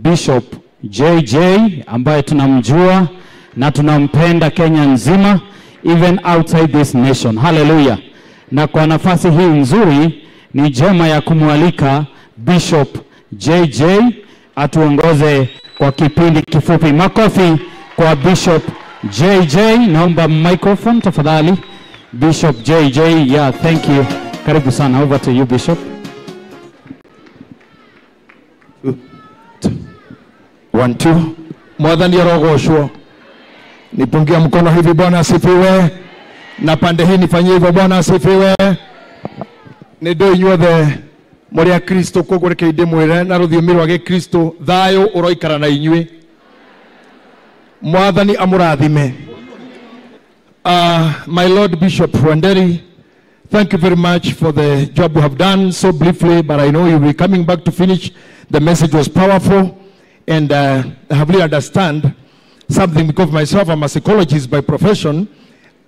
Bishop JJ ambaye tunamjua na tunampenda Kenya nzima, even outside this nation. Hallelujah. Na kwa nafasi hii nzuri ni jema ya kumwalika Bishop JJ atuongoze kwa kipindi kifupi. Makofi kwa Bishop JJ. Naomba microphone tafadhali. Bishop JJ, yeah, thank you. Karibu sana. Over to you, Bishop. 1 2. Mwathani arogocwo. Nipungia mkono hivi, Bwana asifiwe. Na pande hii nifanyie hivyo, Bwana asifiwe. Nĩ ndũĩ inyuothe mũrĩ a Kristo, koguo reke ndĩmwĩre na rũthiomi rwa gĩkristo, thayũ ũroikara na inyuĩ. Mwathani amũrathime. My Lord Bishop Wanderi, thank you very much for the job you have done so briefly, but I know you'll be coming back to finish. The message was powerful, and I have really understand something because myself, I'm a psychologist by profession.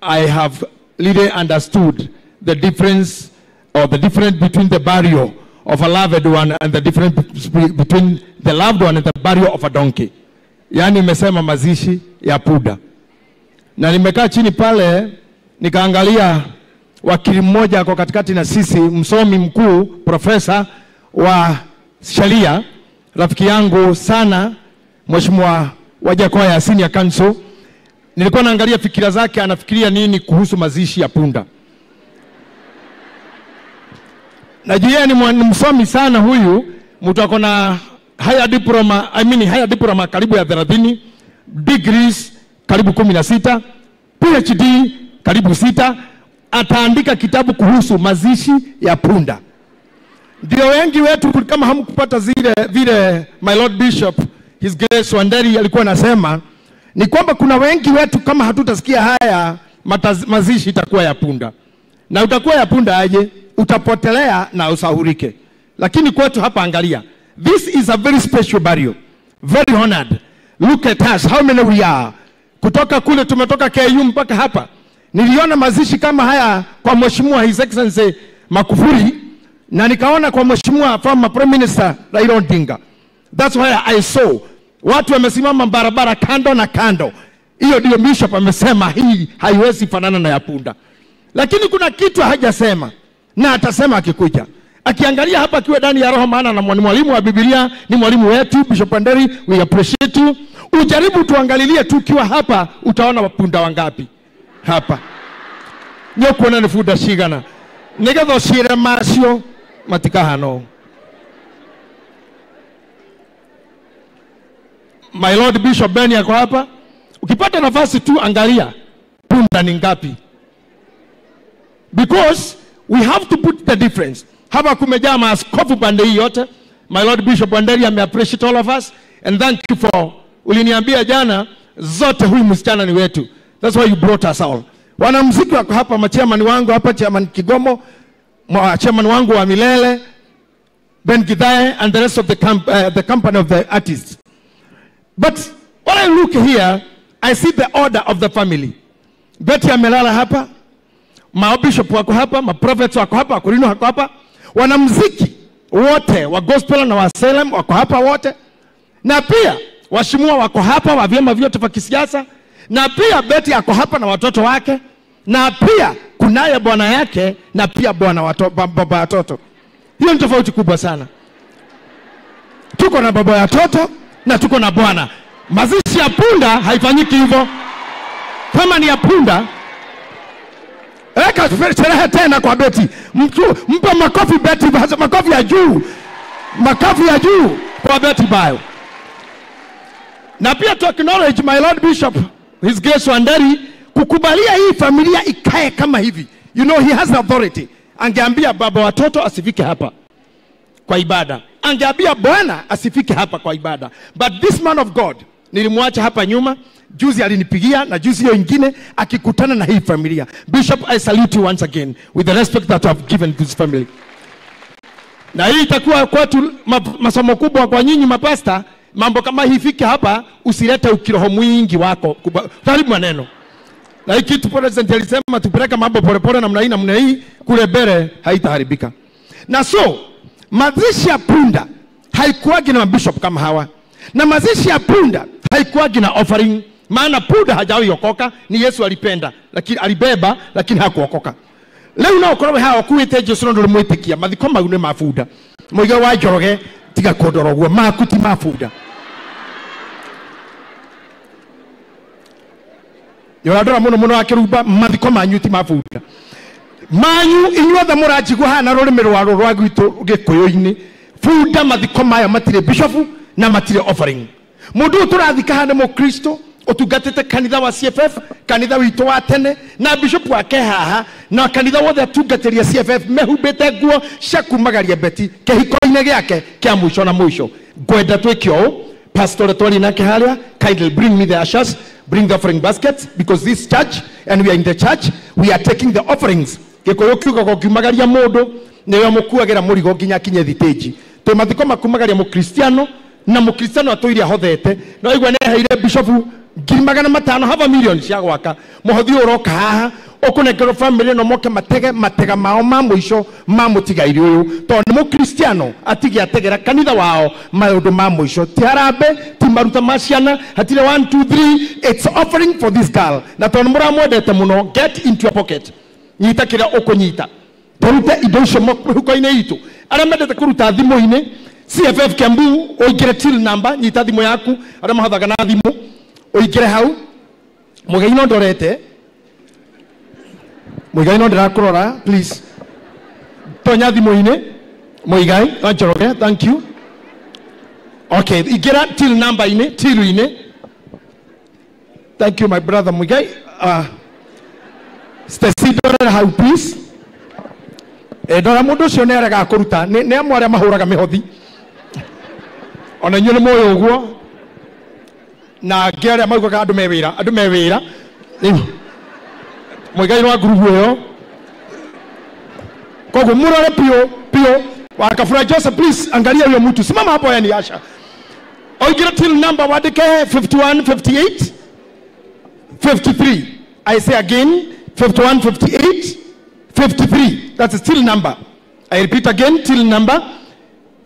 I have really understood the difference or the difference between the burial of a loved one and the difference between the loved one and the burial of a donkey. Yani nimesema mazishi ya punda. Na nimekaa chini pale nikaangalia wakili mmoja kwa katikati na sisi, msomi mkuu, profesa wa sheria, rafiki yangu sana, Mheshimiwa Wajackoyah, senior counsel. Nilikuwa naangalia fikira zake, anafikiria nini kuhusu mazishi ya punda. Najua ni msomi sana huyu, mtu ako na higher diploma, I mean higher diploma karibu ya 30, degrees karibu 16, PhD karibu 6, ataandika kitabu kuhusu mazishi ya punda. Ndio wengi wetu kama hamkupata zile vile my Lord Bishop His Grace Wanderi alikuwa anasema, ni kwamba kuna wengi wetu kama hatutasikia haya mazishi itakuwa ya punda. Na utakuwa ya punda aje? Utapotelea na usahurike. Lakini kwetu hapa angalia, this is a very special burial, very honored. Look at us, how many we are. Kutoka kule tumetoka KU mpaka hapa. Niliona mazishi kama haya kwa Mheshimiwa His Excellency Magufuli, na nikaona kwa Mheshimiwa former Prime Minister Raila Odinga. That's why I saw watu wamesimama barabara kando na kando. Hiyo ndio Bishop amesema hii haiwezi fanana na ya punda. Lakini kuna kitu hajasema, na atasema akikuja. Akiangalia hapa akiwa ndani ya roho, maana na mwalimu wa Biblia, ni mwalimu wetu Bishop Wanderi, we appreciate you. Ujaribu tuangalilie tu ukiwa hapa, utaona wapunda wangapi hapa. Nyokuona ni funda shigana. Nigetha ucire macio matikahano. My Lord Bishop Ben yako hapa. Ukipata nafasi tu angalia punda ni ngapi. Because we have to put the difference. Hapa kumejaa maaskofu pande hii yote. My Lord Bishop Wanderi ame appreciate all of us, and thank you for uliniambia jana zote huyu msichana ni wetu. That's why you brought us all. Wanamuziki wako hapa, machairman wangu hapa, chairman Kigomo, chairman wangu wa Milele, Ben Githae, and the rest of the company of the artists. But when I look here, I see the order of the family. Betty amelala hapa, mabishop wako hapa, maprophets wako hapa, wakorino wako hapa, wanamuziki wote wa gospel na wa Salem wako hapa wote, na pia washimua wako hapa wa vyama vyote vya kisiasa, na pia Betty ako hapa na watoto wake, na pia kunaye bwana yake, na pia bwana baba watoto. Hiyo ni tofauti kubwa sana. Tuko na baba watoto na tuko na bwana. Mazishi ya punda haifanyiki hivyo. Kama ni ya punda, weka sherehe tena kwa Betty. Mpe makofi Betty, makofi ya juu. Makofi ya juu kwa Betty Bayo. Na pia to acknowledge my Lord Bishop His Grace Wanderi kukubalia hii familia ikae kama hivi. You know he has authority. Angeambia baba watoto asifike hapa kwa ibada. Angeambia bwana asifike hapa kwa ibada. But this man of God nilimwacha hapa nyuma. Juzi alinipigia na juzi hiyo ingine akikutana na hii familia. Bishop, I salute you once again with the respect that you have given to this family. Na hii itakuwa kwetu masomo kubwa kwa nyinyi mapasta. Mambo kama hii fike hapa, usilete ukiroho mwingi wako. Karibu maneno. Na hii kitu president alisema tupeleka mambo polepole namna hii namna hii, kule mbele haitaharibika. Na so mazishi ya punda haikuwagi na mabishop kama hawa. Na mazishi ya punda haikuwagi na offering, maana punda hajawahi okoka, ni Yesu alipenda, lakini alibeba, lakini hakuokoka. Leo no ukorwo haha ukuite Jesu no ndũrĩmwĩtĩkia, mathiko mau nĩ ma bunda. Mũiga wa Njoroge tiga kũndora ũguo, maku ti ma bunda. Yũrandora mũno mũno akĩrumba, mathiko manyu ti ma bunda. Manyu inyuothe mũranjigua haha na rũrĩmĩ rwa rwa gwitũ gĩkũyũ-inĩ, bunda mathiko maya matirĩ bishofu na matirĩ offering. Mũndũ ũyũ tũrathika haha nĩ mũkristo ũtungatĩte kanitha wa CFF, kanitha witũ wa tene, na bishop wake haha, na kanitha wothe atungatĩria CFF mehumbĩte nguo cia kumagaria Beti kĩhiko-inĩ gĩake kĩa mũico na mũico. Ngwenda twĩke ũũ, pastor twari nake harĩa, kindly bring me the ushers, bring the offering baskets, because this church, and we are in the church, we are taking the offerings. Gĩkũyũ kiugaga ũkiumagaria mũndũ nĩwe mũkuagĩra mũrigo nginya akinye thitĩnji. Twĩ mathiko makumagaria mũkristiano, na mũkristiano atũire ahothete, no aigua nĩaheire bishofu 500,000, half a million cia gwaka. Mũhothi ũyũ ũroka haha ũkũnengerwo family ĩno moke matege matega mao ma mũico ma mũtigairĩ ũyũ, tondũ nĩ mũkristiano atige ategera kanitha wao maũndũ ma mũico. Ti harambee, ti maruta ma ciana, hatirĩ 1 2 3, it's offering for this girl. Na tondũ mũramwendete mũno, get into your pocket, nyita kĩrĩa ũkũnyita, tũrute indo icio mĩhuko-inĩ itũ. Arĩa mendete kũruta thimũ-inĩ, CFF Kiambu, ũingĩre till number, nyita thimũ yaku, arĩa mahothaga na thimũ ũingĩre hau. Mũgeni no ndorete, Mũigai no ndĩrakũrora, please tonya thimũ-inĩ. Mũigai wa Njoroge, thank you. Okay, ingĩra till number-inĩ, till-inĩ. Thank you my brother Mũigai. Stacy ndorera hau please. Ndora mũndũ ũcio nĩ aregaga kũruta, nĩ amwe arĩa mahũraga mĩhothi, ona inyuĩ nĩ mũĩ ũguo, na angĩ arĩa maugaga andũ me wĩra, andũ me wĩra. Mũigai wa ngurubu ĩyo. Koguo mũrore piũ piũ. Wa Kafura Joseph, please angalia huyo mtu, simama hapo, yani Asha. Oigire till number wandike 51 58 53. I say again, 51 58 53. That's a till number. I repeat again, till number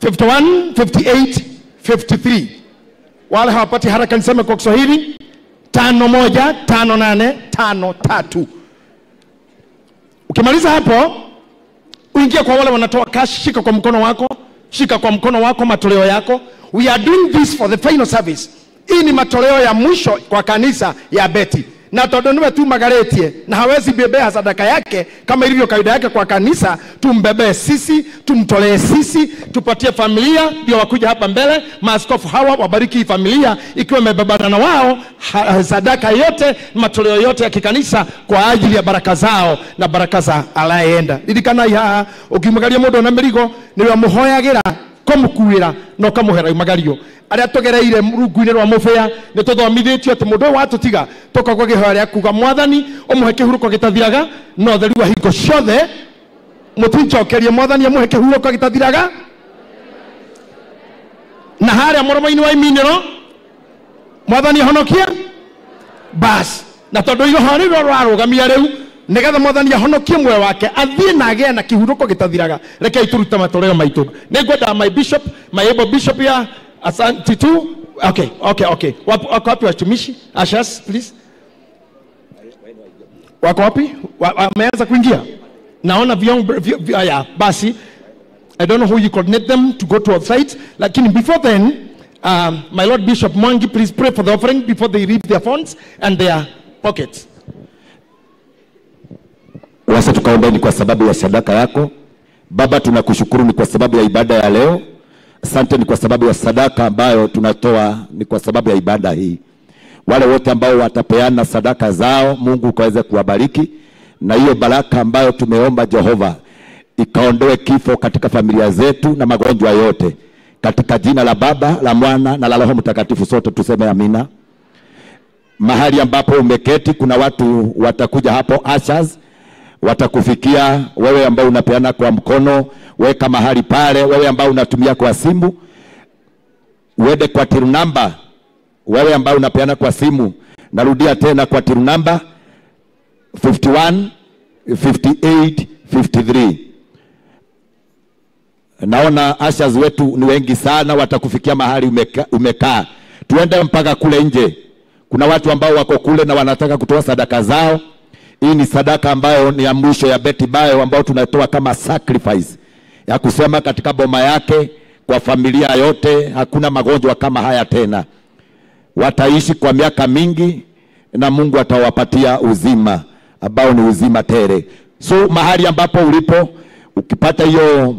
51 58 53. Wale hawapati haraka niseme kwa Kiswahili, 5 1 5 8 5 3. Ukimaliza hapo uingie kwa wale wanatoa cash, shika kwa mkono wako, shika kwa mkono wako matoleo yako. We are doing this for the final service. Hii ni matoleo ya mwisho kwa kanisa ya Beti. Na tondu niwe tu magaretie na hawezi bebea sadaka yake kama ilivyo kawaida yake kwa kanisa, tumbebee sisi, tumtolee sisi, tupatie familia ndio wakuja hapa mbele. Maaskofu hawa wabariki familia ikiwa imebebana na wao sadaka yote, matoleo yote ya kikanisa kwa ajili ya baraka zao na baraka za alayeenda. Ririkana haha ukimagaria mundu na mirigo niwe muhoyagira kumukuira no kamuhera imagario. Aria tugereire rungu-inĩ rwa mũbĩa nĩ tũthomithĩtio atĩ mũndũ ũyũ watũtiga tũkagwa kĩhoya rĩa kuga mwathani ũmũhe kĩhurũko gĩtathiraga na ũtheru wa hingo ciothe. Mũtinjokerie mwathani amũhe kĩhurũko gĩtathiraga. Na harĩa mũromo-inĩ wa iminĩro mwathani ahonokie bas, na tondũ iroho rĩu rwarũgamia rĩu nĩgetha mwathani ahonokie muoyo wake athiĩ na agĩe na kĩhurũko gĩtathiraga. Rekei tũrute matoleo maitũ. Nĩngwenda my bishop, my able bishop ya asante tu. Okay, okay, okay. Wako wapi watumishi? Ushers, please. Wako wapi? Wameanza kuingia? Naona ya, basi. I don't know who you coordinate them to go to our site. Lakini before then, my Lord Bishop Mwangi, please pray for the offering before they leave their phones and their pockets. Wacha tukaombe ni kwa sababu ya sadaka yako. Baba, tunakushukuru ni kwa sababu ya ibada ya leo. Asante ni kwa sababu ya sadaka ambayo tunatoa ni kwa sababu ya ibada hii. Wale wote ambao watapeana sadaka zao, Mungu ukaweze kuwabariki, na hiyo baraka ambayo tumeomba Jehova ikaondoe kifo katika familia zetu na magonjwa yote. Katika jina la Baba, la Mwana na la Roho Mtakatifu sote tuseme amina. Mahali ambapo umeketi kuna watu watakuja hapo, ushers watakufikia wewe ambao unapeana kwa mkono, weka mahali pale. Wewe ambao unatumia kwa simu, uende kwa till number. Wewe ambao unapeana kwa simu, narudia tena kwa till number 51 58 53. Naona ushers wetu ni wengi sana, watakufikia mahali umekaa. Tuende mpaka kule nje. Kuna watu ambao wako kule na wanataka kutoa sadaka zao. Hii ni sadaka ambayo ni ya mwisho ya Betty Bayo ambayo tunatoa kama sacrifice ya kusema katika boma yake, kwa familia yote hakuna magonjwa kama haya tena. Wataishi kwa miaka mingi na Mungu atawapatia uzima ambao ni uzima tele. So mahali ambapo ulipo, ukipata hiyo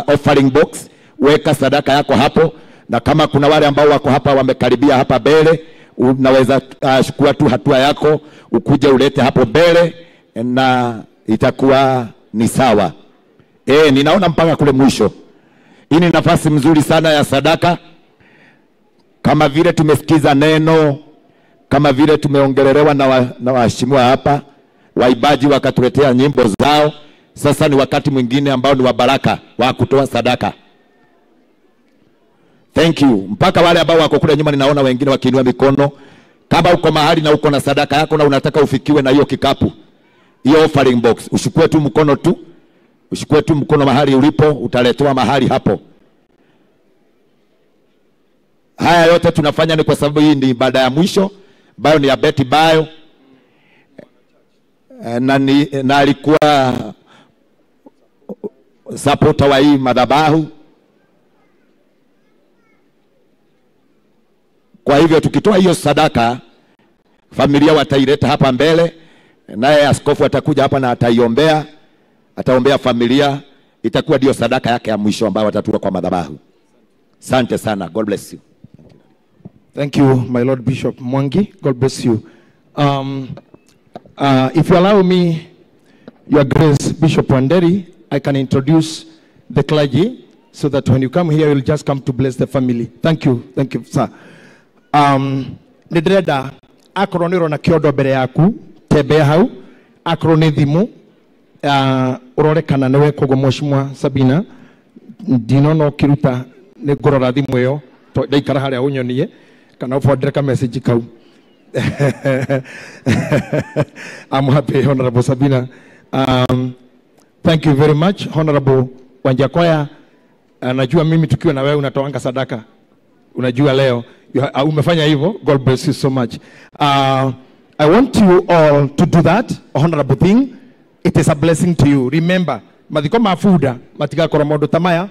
offering box, weka sadaka yako hapo. Na kama kuna wale ambao wako hapa wamekaribia hapa mbele, unaweza chukua tu hatua yako ukuje ulete hapo mbele na itakuwa ni sawa. Ninaona mpaka kule mwisho. Hii ni nafasi mzuri sana ya sadaka. Kama vile tumesikiza neno, kama vile tumeongelelewa na waheshimiwa hapa, waibaji wakatuletea nyimbo zao. Sasa ni wakati mwingine ambao ni wa baraka wa kutoa sadaka. Thank you. Mpaka wale ambao wako kule nyuma ninaona wengine wakiinua mikono. Kama uko mahali na uko na sadaka yako na unataka ufikiwe na hiyo kikapu, hiyo offering box, ushukue tu mkono tu. Ushukue tu mkono mahali ulipo, utaletewa mahali hapo. Haya yote tunafanya ni kwa sababu hii ni ibada ya mwisho ambayo ni ya Betty Bayo. Na alikuwa supporter wa hii madhabahu. Kwa hivyo tukitoa hiyo sadaka, familia wataileta hapa mbele, naye askofu atakuja hapa na ataiombea, ataombea familia. Itakuwa ndio sadaka yake ya mwisho ambayo watatoa kwa madhabahu. Asante sana. God bless you. Thank you, my Lord Bishop Mwangi. God bless you. If you allow me, Your Grace Bishop Wanderi, I can introduce the clergy so that when you come here, you'll just come to bless the family. Thank you. Thank you, sir. Nĩndĩrenda akorwo nĩ ũrona kĩondo mbere yaku, tembea hau, akorwo nĩ thimũ, ũrore kana nĩwe. Koguo Mheshimiwa Sabina, ndinona ũkĩruta, nĩ ngũrora thimũ ĩyo, ndaikara harĩa ũnyonie kana ũbondere ka message kau. I'm happy, Honorable Sabina. Thank you very much, Honorable Wanjakoya. Najua mimi tukiwa na wewe unatoanga sadaka. Unajua leo umefanya hivyo. God bless you so much. I want you all to do that honorable thing. It is a blessing to you. Remember, mathiko ma bunda matigakorwo maũndũ ta maya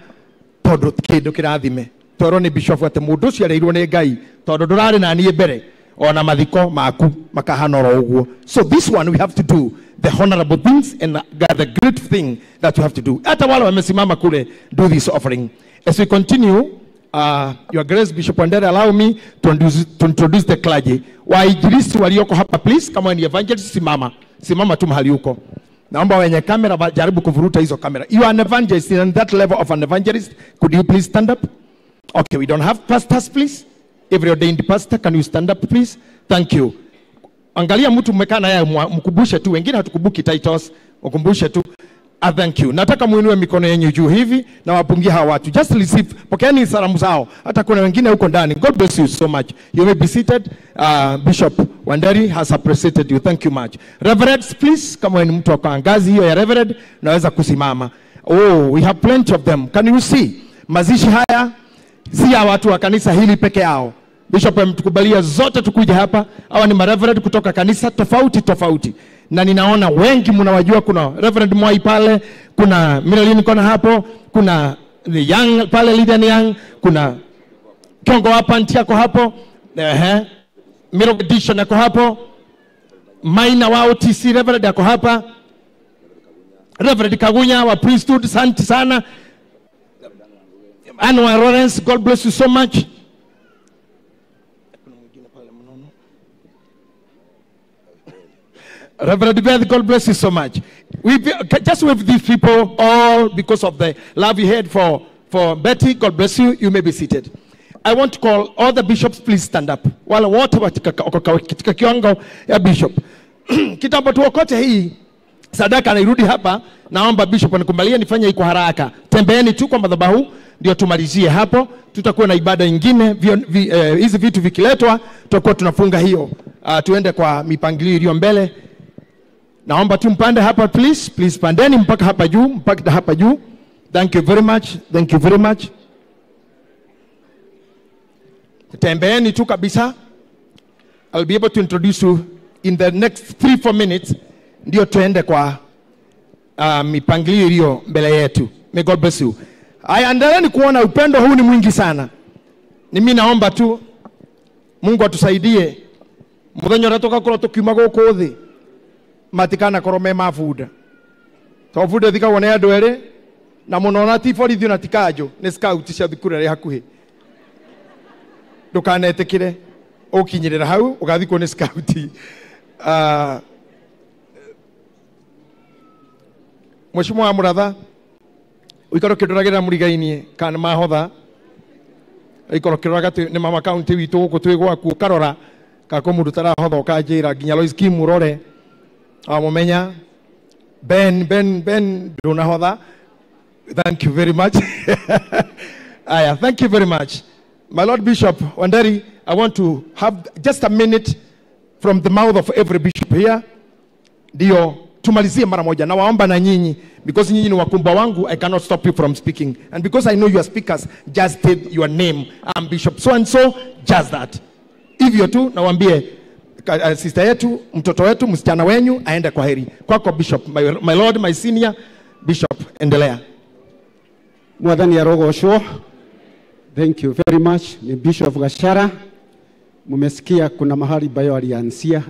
tondũ kĩndũ kĩrathime. Twerwo nĩ bishop atĩ mũndũ ũcio areirwo nĩ Ngai tondũ ndũrarĩ na niĩ mbere, ona mathiko maku makahana oro ũguo. So this one we have to do the honorable things and the great thing that you have to do. Hata wale wamesimama kule, do this offering. As we continue, Your Grace Bishop Wandere, allow me to introduce the clergy. Wainjilisti walioko hapa, please, kama ni evangelist, simama. Simama tu mahali uko. Naomba wenye kamera wajaribu kuvuruta hizo kamera. You are an evangelist, in that level of an evangelist, could you please stand up? Okay, we don't have pastors, please. Every ordained pastor, can you stand up, please? Thank you. Angalia mtu mmekaa naye, mkumbushe tu, wengine hatukumbuki titles, mkumbushe tu. Thank you. Nataka muinue mikono yenu juu hivi na wapungie hawa watu. Just receive, pokeeni salamu zao. Hata kuna wengine huko ndani. God bless you so much. You may be seated. Bishop Wanderi has appreciated you. Thank you much. Reverends, please, kama ni mtu wa ngazi hiyo ya reverend, naweza kusimama. Oh, we have plenty of them. Can you see? Mazishi haya si ya watu wa kanisa hili peke yao. Bishop ametukubalia zote tukuje hapa. Hawa ni mareverend kutoka kanisa tofauti tofauti. Na ninaona wengi mnawajua. Kuna Reverend Mwai pale, kuna Miralini kona hapo, kuna Young pale, Lydian Young, kuna Kiongo hapa Ntiako hapo, Miro Edition yako hapo, Maina wao TC Reverend yako hapa, Reverend Kagunya wa priesthood, asante sana. Anwar Lawrence, God bless you so much. Reverend Beth, God bless you so much. We just with these people all because of the love you had for Betty. God bless you. You may be seated. I want to call all the bishops, please stand up. Wale wote katika kiwango ya bishop. Kitambo tuokote hii sadaka na irudi hapa, naomba bishop anikubalie nifanye hii kwa haraka. Tembeeni tu kwa madhabahu ndio tumalizie hapo. Tutakuwa na ibada nyingine, hizi vitu vikiletwa tutakuwa tunafunga hiyo. Tuende kwa mipangilio iliyo mbele. Naomba tu mpande hapa please, please pandeni mpaka hapa juu, mpaka hapa juu. Thank you very much. Thank you very much. Tembeeni tu kabisa. I'll be able to introduce you in the next 3-4 minutes. Ndio tuende kwa mipangilio iliyo mbele yetu. May God bless you. Aya, endeleeni kuona upendo huu ni mwingi sana. Ni mimi naomba tu Mungu atusaidie. Muthenya uria tugakorwo tukiuma guku thi matikana korwo me mabunda. To bunda thikagwo ni andu eri na muno na ti borithi na ti kanjo ni scout cia thukuru ria hakuhi. Ndukanetikire ukinyirira hau ugathikwo ni scout. Mheshimiwa Muratha, uikaro kindoragira murigainie kana mahotha ikoro kiroraga ni mama county witu guku twi gwaku ukarora kako mundu tarahotha ukanjira nginya Lois Kim urore amumenya Ben ndunahotha. Thank you very much. Aya, thank you very much. My Lord Bishop Wanderi, I want to have just a minute from the mouth of every bishop here. Ndio tumalizie mara moja. Na waomba na nyinyi, because nyinyi ni wakumba wangu, I cannot stop you from speaking. And because I know you are speakers, just state your name. I'm Bishop so and so, just that. Hivyo tu nawaambie sister yetu, mtoto wetu, msichana wenyu aende kwa heri. Kwako Bishop, my Lord, my senior Bishop, endelea. Mwathani arogocwo. Thank you very much. Ni Bishop Gachara. Mumesikia kuna mahali Bayo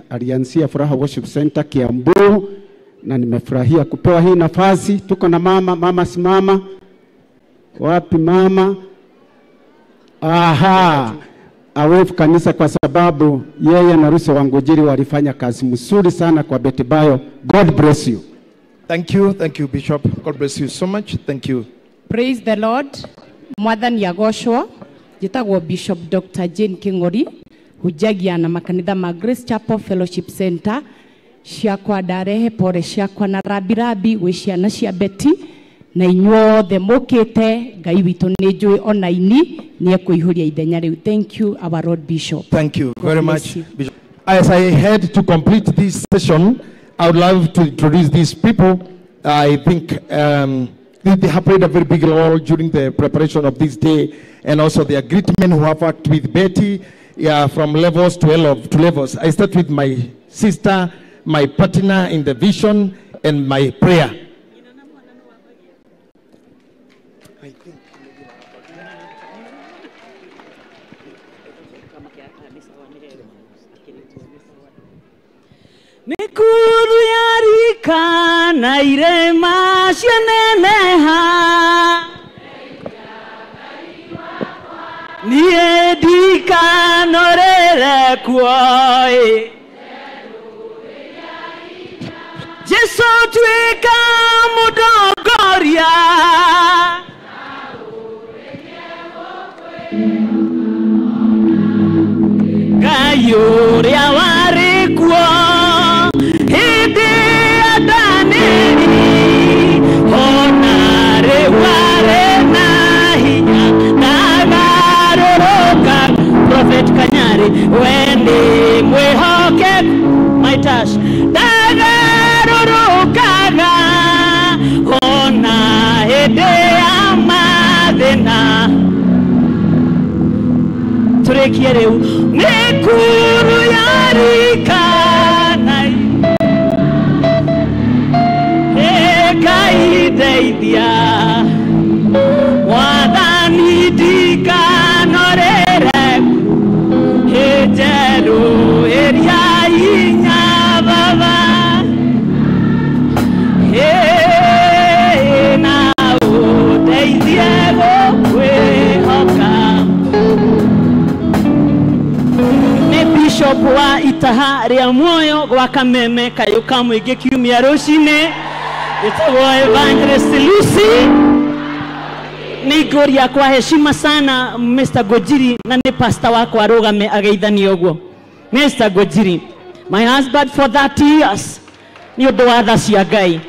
alianzia Furaha Worship Center Kiambu, na nimefurahia kupewa hii nafasi. Tuko na mama, mama simama. Wapi mama? Aha. Awefu kanisa kwa sababu yeye na Ruso Wangujiri walifanya kazi mzuri sana kwa Betty Bayo. God bless you. Thank you, thank you Bishop. God bless you so much. Thank you. Praise the Lord. Mwathani agocwo. Njĩtagwo Bishop Dr. Jane King'ori, hujagia na makanitha ma Grace Chapel Fellowship Center. Ciakwa ndarehe pore ciakwa na rabirabi gwĩ ciana cia Betty na inyuothe mukite. Ngai witũ nĩ njũĩ ona ini nĩ ekũihũria ithenya rĩu. Thank you our Lord Bishop. Thank you very much, Bishop. As I head to complete this session, I would love to introduce these people. I think they have played a very big role during the preparation of this day, and also they are great men who have worked with Betty, yeah, from levels to levels. I start with my sister, my partner in the vision, and my prayer. Mikuru yarika na irema cianeneha niĩ ndikanorere kuo Jesu tuĩka mũtongoria Ngai ũrĩa warĩ kuo hĩndĩ ya Danieli ona rĩu arĩ na hinya ndagarũrũka. Prophet Kanyari, we nĩ mwĩhokeku my tash ndagarũrũkaga ona hĩndĩ ya mathĩna. Tũrĩkie rĩu mĩkuru yarika na ĩkaindeithia Mwathani ndikanorere hĩnjerũ ĩrĩa inya baba na ũndeithie gũkwĩhoka. Nĩ Bishop wa Itaha rĩa Muoyo gwa Kameme kayũ ka mũingĩ kiumia rũcinĩ. Ĩtagwo Evangelist Lucy. Nĩngũria kwa heshima sana Mr. Gojiri na nĩ pastor wakwa arũgame ageithanie ũguo. Mr. Gojiri, my husband for 30 years nĩ ũndũ wa tha cia Ngai.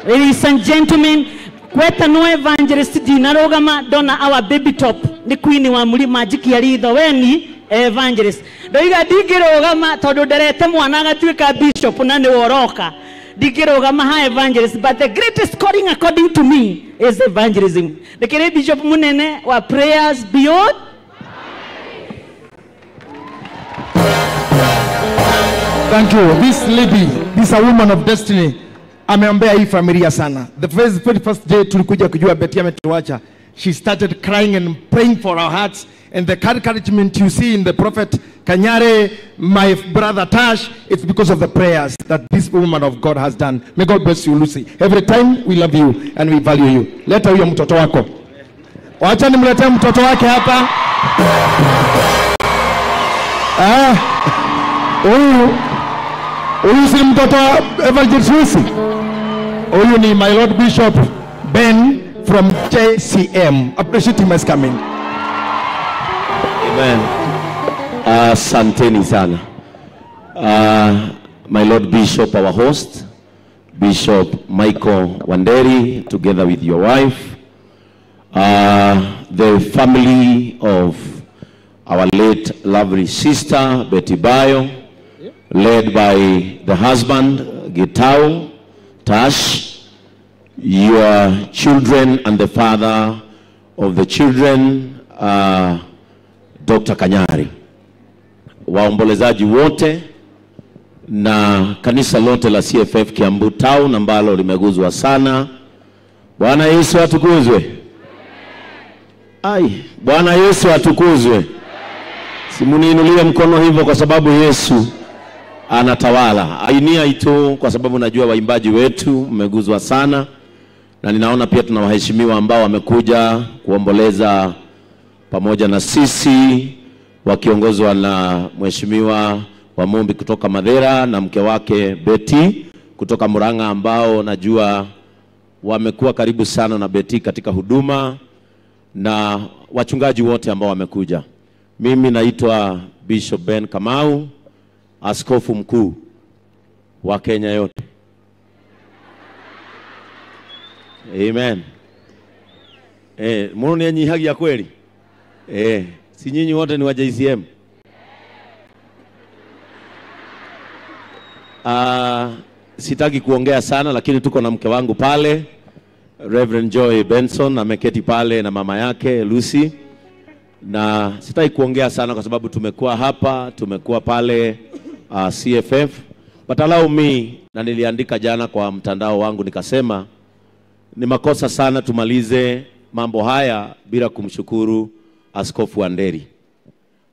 Ladies and gentlemen, kwetanwo Evangelist ndinarũgama ndona our baby top nĩ queen wa mũrima njikia ritho weni Evangelist. Ndoiga ndingĩrũgama tondũ nderete mwana agatuĩka bishop na nĩwe ũroka. Ndingĩrũgama ha evangelist, but the greatest calling according to me is evangelism. Ndĩkĩrĩ bishop munene wa Prayers Beyond. Thank you. This lady, this a woman of destiny. Ameombea hii familia sana. The very first day tulikuja kujua Betty ametuacha, she started crying and praying for our hearts, and the encouragement you see in the prophet Kanyare, my brother Tash, it's because of the prayers that this woman of God has done. May God bless you, Lucy. Every time we love you and we value you. Leta huyo mtoto wako. Wacha nimletee mtoto wake hapa. Ah, huyu si mtoto wa Evangelist Lucy. Huyu ni my Lord Bishop Ben from JCM. Appreciate him as coming. Amen. Asanteni sana. My Lord Bishop, our host, Bishop Michael Wanderi, together with your wife, the family of our late lovely sister, Betty Bayo, led by the husband, Gitau Tash, your children and the father of the children, Dr. Kanyari. Waombolezaji wote na kanisa lote la CFF Kiambu Town ambalo limeguzwa sana. Bwana Yesu atukuzwe. Ai, Bwana Yesu atukuzwe. Simuniinulie mkono hivyo kwa sababu Yesu anatawala. Ainia itu kwa sababu najua waimbaji wetu mmeguzwa sana, na ninaona pia tuna waheshimiwa ambao wamekuja kuomboleza pamoja na sisi wakiongozwa na Mheshimiwa Wamumbi kutoka Madera na mke wake Betty kutoka Murang'a, ambao najua wamekuwa karibu sana na Betty katika huduma, na wachungaji wote ambao wamekuja. Mimi naitwa Bishop Ben Kamau, askofu mkuu wa Kenya yote. Amen. Muno ni nyihagia kweli? Si nyinyi wote ni wa JCM? Sitaki kuongea sana, lakini tuko na mke wangu pale, Reverend Joy Benson ameketi pale na mama yake Lucy. Na sitaki kuongea sana kwa sababu tumekuwa hapa, tumekuwa pale CFF. But allow me, na niliandika jana kwa mtandao wangu nikasema ni makosa sana tumalize mambo haya bila kumshukuru Askofu Wanderi.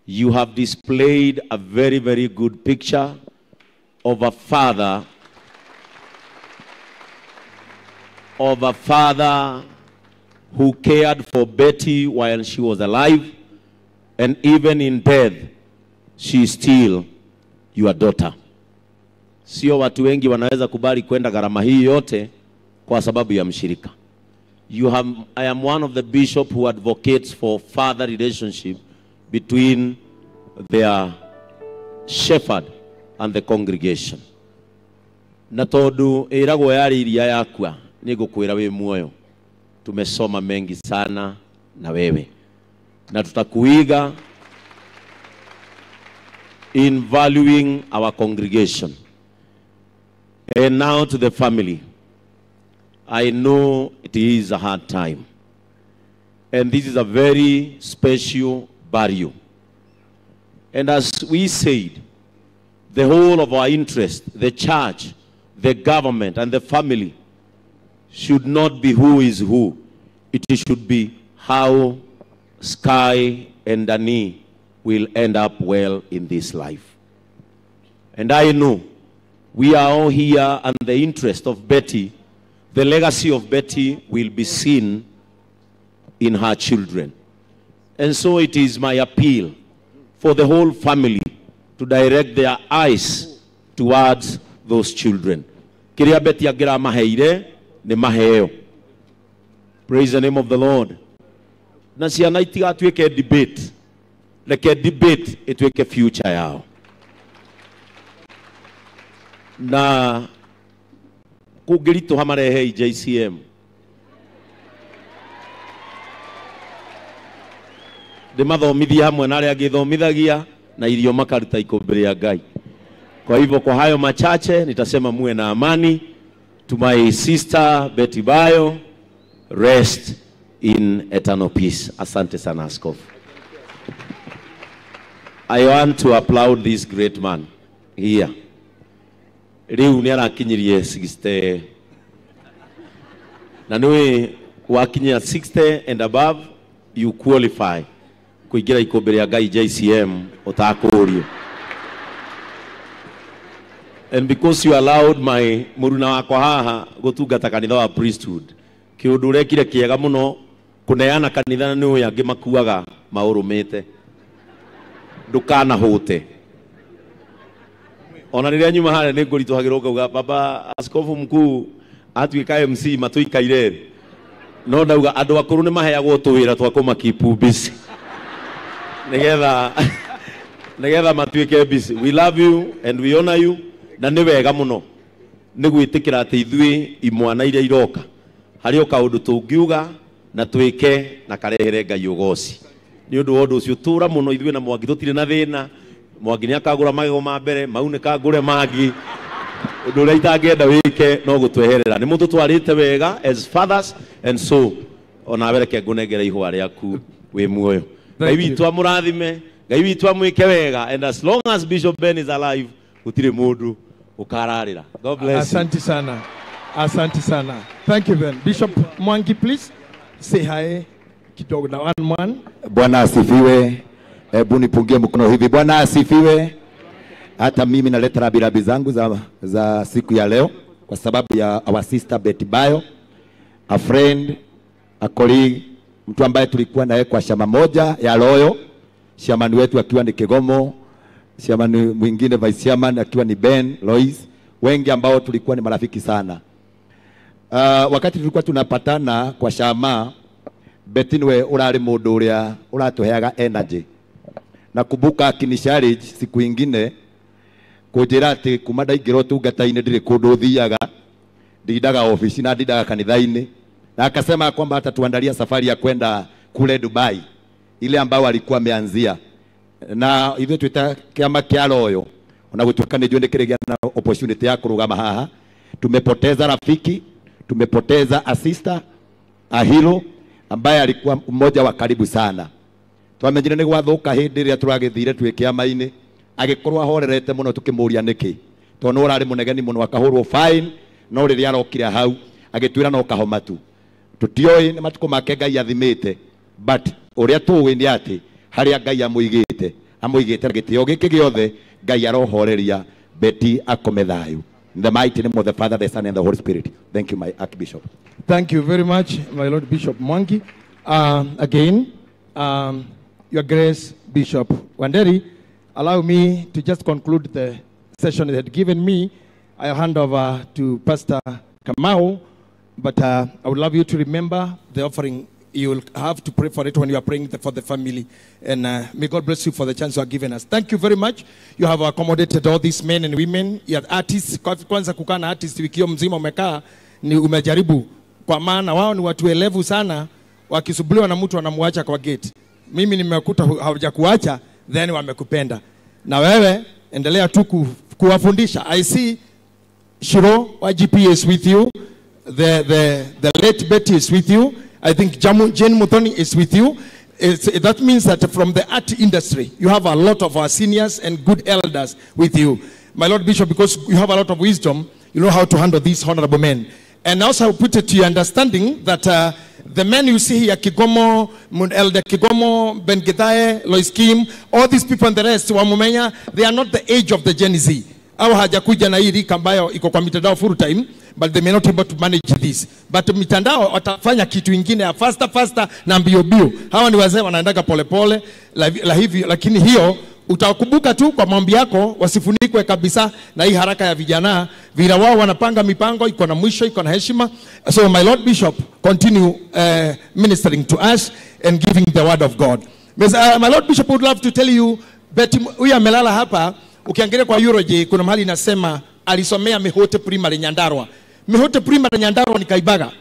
You have displayed a very, very good picture of a father, who cared for Betty while she was alive, and even in death, she is still your daughter. Sio watu wengi wanaweza kubali kwenda gharama hii yote kwa sababu ya mshirika. I am one of the bishop who advocates for father relationship between their shepherd and the congregation. Na tondu iragwo yari iria yakwa nigukwira wi muoyo. Tumesoma mengi sana na wewe, na tutakuiga in valuing our congregation. And now to the family. I know it is a hard time, and this is a very special burial. And as we said, the whole of our interest, the church, the government, and the family should not be who is who. It should be how Sky and Dani will end up well in this life. And I know we are all here, and the interest of Betty, the legacy of Betty will be seen in her children. And so it is my appeal for the whole family to direct their eyes towards those children. Kiria Betty agira maheire ni maheo. Praise the name of the Lord. Na ciana itigatuike debate. Reke debate ituike future yao. Na kungĩritũha marehe JCM. Ndĩmathomithie hamwe na arĩa angĩ na irio makaruta ikũmbĩ rĩa Ngai. Kwa hivyo kwa hayo machache nitasema muwe na amani. To my sister Betty Bayo, rest in eternal peace. Asante sana askofu. I want to applaud this great man here. Riu ni arakinyirie 60 na niwe wakinyia 60 and above you qualify kuingira ikombe ria Ngai JCM utakurio. And because you allowed my muruna wakwa haha gutungata kanitha wa priesthood, kiundu urekire kiega muno kuneana kanitha ni uyu angi makuaga maurumite, ndukanahute. Ona riria nyuma haria ni ngurituhagirwo ngauga baba askofu mkuu atuika MC matuikaire, no ndauga andu akuru ni maheagwo tuwira twa kumakipu busy nigetha matuike busy. We love you and we honor you, na ni wega muno ni gwitikira ati ithui imwana iria iroka hari o kaundu tungiuga na twike na karehere Ngai ugoci. Ni undu wa undu ucio tura muno ithui na Mwangi tutire na thina. Mwangi ni akagura magego ma mbere mau ni kangure mangi, undu uria itangenda wike no gutweherera. Ni mundu twarite wega as fathers, and so ona wereke ngunengera ihua riaku wi muoyo. Ngai witu amurathime, Ngai witu amwike wega, and as long as Bishop Ben is alive gutire mundu ukararira. God bless you. Asante sana. Asante sana. Thank you Ben. Bishop Mwangi, please say hi kidogo na one man. Bwana asifiwe. Hebu nipungie mkono hivi. Bwana asifiwe. Hata mimi naleta rabirabi zangu za siku ya leo kwa sababu ya our sister Betty Bayo, a friend, a colleague, mtu ambaye tulikuwa naye kwa shama moja ya Loyo, shaman wetu akiwa ni Kigomo, shaman mwingine vice chairman akiwa ni Ben Lois, wengi ambao tulikuwa ni marafiki sana. Wakati tulikuwa tunapatana kwa shama, Betty niwe urari mundu uria uratuheaga energy. Nakumbuka akinicharge siku ingine kunjira ati kuma ndaingĩra ũtungata-inĩ ndirĩ kũndũ thiaga, ndindaga ofisi na ndindaga kanitha-inĩ, na akasema kwamba atatuandalia safari ya kwenda kule Dubai ile ambayo alikuwa ameanzia. Na ithuĩ twĩta kĩama kĩa Royo, ona gũtuĩka nĩ njũĩ nĩkĩrĩgĩa na opportunity ya kũrũgama haha, tumepoteza rafiki, tumepoteza a sister, a hero ambaye alikuwa mmoja wa karibu sana. Twamenyire nĩ gwathuka hĩndĩ ĩrĩa tũragĩthire twĩ kĩama-inĩ, agĩkorwo ahorerete mũno tukĩmũria nĩkĩ, tondũ nĩ ũrarĩ mũnegeni mũno akahũrwo fine, no rĩrĩa arokire hau agĩtwĩra no kahoma tu. Tũtioĩ nĩ matukũ make Ngai athimĩte, but ũrĩa tũĩ nĩ atĩ harĩa Ngai amũigĩte, amũigĩte na gĩtĩo gĩkĩ gĩothe, Ngai arohoreria Betty akome thayũ. In the mighty name of the Father, the Son, and the Holy Spirit. Thank you, my Archbishop. Thank you very much, my Lord Bishop Mwangi. Again, Your Grace Bishop Wanderi, allow me to just conclude the session they had given me. I'll hand over to Pastor Kamau, but I would love you to remember the offering. You will have to pray for it when you are praying for the family. And may God bless you for the chance you are given us. Thank you very much. You have accommodated all these men and women. You are artists. Kwanza kukaa na artist wiki mzima umekaa ni umejaribu. Kwa maana wao ni watu elevu sana, wakisubuliwa na mtu wanamuacha kwa gate. Mimi nimekuta hawajakuacha, then wamekupenda. Na wewe endelea tu kuwafundisha. I see Shiro wa GPS with you. The late Betty is with you. I think Jane Muthoni is with you. That means that from the art industry, you have a lot of our seniors and good elders with you. My Lord Bishop, because you have a lot of wisdom, you know how to handle these honorable men. And also I put it to your understanding that the men you see here, Kigomo, Elder Kigomo, Ben Githae, Lois Kim, all these people and the rest, Wamumenya, they are not the age of the Gen Z. Au hajakuja na hii rika ambayo iko kwa mitandao full time, but they may not be able to manage this. But mitandao watafanya kitu ingine ya faster faster na mbio mbio. Hawa ni wazee wanaendaga pole pole la hivi, lakini hiyo utakumbuka tu kwa maombi yako, wasifunikwe kabisa na hii haraka ya vijana. Vila wao wanapanga mipango iko na mwisho, iko na heshima. So my Lord Bishop, continue ministering to us and giving the word of God. My Lord Bishop would love to tell you, Betty huyu amelala hapa. Ukiangalia kwa Euroje kuna mahali inasema alisomea Mihote Primary Nyandarua. Mihote Primary Nyandarua ni Kaibaga.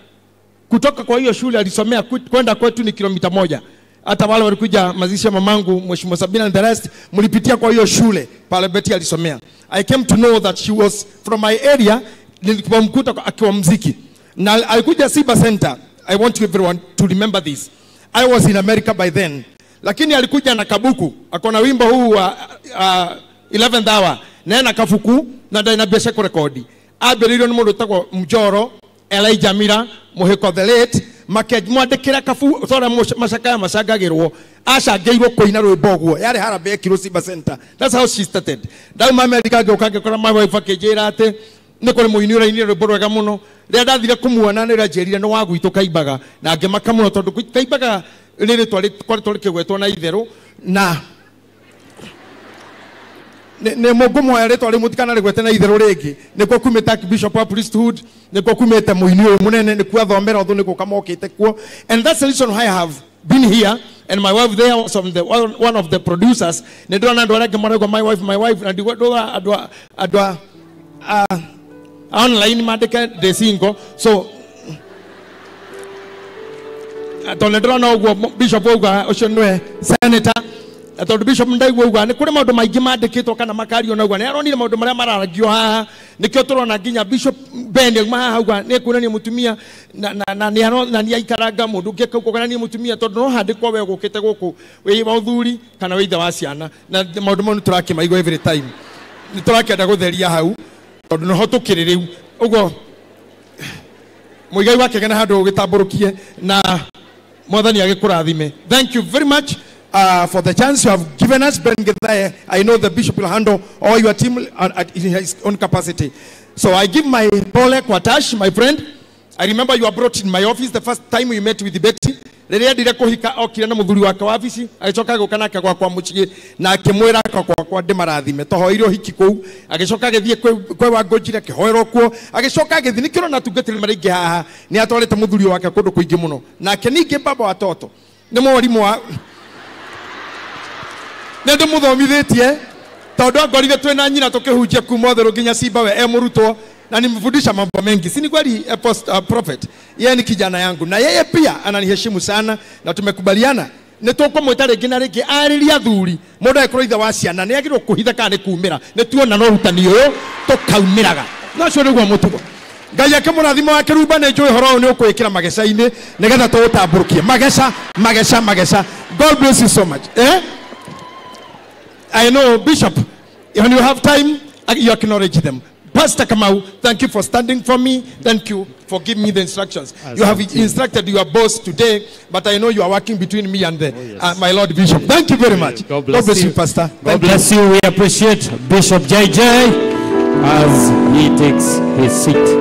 Kutoka kwa hiyo shule alisomea kwenda kwetu ni kilomita 1. Hata wale walikuja mazishi ya mamangu Mheshimiwa Sabina and the rest, mlipitia kwa hiyo shule pale Betty alisomea. I came to know that she was from my area. Nilipomkuta akiwa mziki. Na alikuja Siba Center. I want everyone to remember this. I was in America by then. Lakini alikuja na kabuku. Akona wimbo huu wa 11th hour. Nena kafuku Na ndarĩ na mbeca kũrekondi. Ambĩrĩirio nĩ mũndũ wĩtagwo Mjoro Elijah Mira Mũhĩko the late, makĩmwandĩkĩra kabu tora macakaya macangagĩrwo, acangĩirwo kũina rwĩmbo ũguo, yarĩ harambee ekirwo Simba Center. That's how she started. Ndauma America ngĩũka ngĩkora my wife akĩnjĩra atĩ nĩ kũrĩ mũini ũrainire rwĩmbo rwega mũno. Rĩrĩa ndathire kũmuona nĩ ranjĩrire nĩ wa gwitũ Kaimbaga, na ngĩmaka mũno tondũ Kaimbaga nĩ rĩtwa rĩkoretwo rĩkĩgwetwo na itherũ, na nĩ mũngũmwoya rĩtwa rĩu mũtikanarĩgwete na itherũ rĩngĩ. Nĩkuo kumĩte Archbishop wa Priesthood, nĩkuo kumĩte mũini ũyũ mũnene, nĩkuo athomera ũthũ, nĩkuo kamokĩte kuo. And that's the reason why I have been here, and my wife there was one of the producers. Nĩ ndĩrona andũ arĩa angĩ marauga my wife, my wife, na ndigua andũ a online mandĩke ndĩ single. So tondũ nĩ ndĩrona ũguo Bishop auga ũcio nĩwe senator, na tondũ Bishop ndaigua uga nĩ kũrĩ maũndũ maingĩ mandĩkĩtwo kana makario na uga nĩ aronire maũndũ marĩa mararagio haha, nĩkĩo tũrona nginya Bishop Ben auma haha auga nĩ ekuonania mũtumia na nĩ aikaranga mũndũ ũngĩ akauga nĩ mũtumia, tondũ no handĩkwo we gũkĩte gũkũ wĩ wa ũthuri kana wĩ ithe wa ciana, na maũndũ mau nĩ tũrakĩmaigua every time. Nĩ tũrakĩenda gũtheria hau tondũ noho tũkĩrĩ rĩu ũguo mũigai wakĩgena handũ ũgĩtambũrũkie na Mwathani agĩkũrathime. Thank you very much for the chance you have given us, Ben Githae. I know the bishop will handle all your team in his own capacity. So I give my pole kwa Tash, my friend. I remember you were brought in my office the first time we met with Betty. Rĩrĩa endire kũhika okire na mũthuri wake wa wabici, agĩcoka agĩũka nake gwakwa mũciĩ na akĩmwĩra gwakwa ndĩmarathime, tohoire ũhiki kũu, agĩcoka agĩthiĩ kwĩ Wangũnjire akĩhoerwo kuo, agĩcoka agĩthiĩ. Nĩkĩo ũrona atungatĩri marĩa aingĩ haha nĩ atwarĩte mũthuri wake kũndũ kũingĩ mũno. Nake ningĩ baba wa toto nĩ mwarimũ wa nĩ ndĩmũthomithĩtie tondũ angorire twĩna nyina tũkĩhunjia kuma Utherũ nginya Simba we e mũrutwo, na nimfundisha mambo mengi. Si ni kweli, prophet? Yeye ni kijana yangu na yeye pia ananiheshimu sana, na tumekubaliana nĩ tũkũmwĩta rĩngĩ na rĩngĩ arĩria athuri. Mũndũ angĩkorwo ithe wa ciana nĩ agĩrĩirwo kũhitha kana nĩ kumĩra, nĩ tuona no ũrutani ũyũ tũkaumĩraga. Na ũcio nĩguo mũtugo. Ngai akĩmũrathima wa kĩrumba, nĩ njũĩ ũhoro ũyũ nĩ ũkwĩkĩra mageca-inĩ nĩgetha tũũtambũrũkie. Mageca, mageca, mageca. God bless you so much. I know, Bishop, when you have time, you acknowledge them. Pastor Kamau, thank you for standing for me. Thank you for giving me the instructions. You have instructed your boss today, but I know you are working between me and the, my Lord Bishop. Thank you very much. God bless you, Pastor. God bless you. We appreciate Bishop JJ as he takes his seat.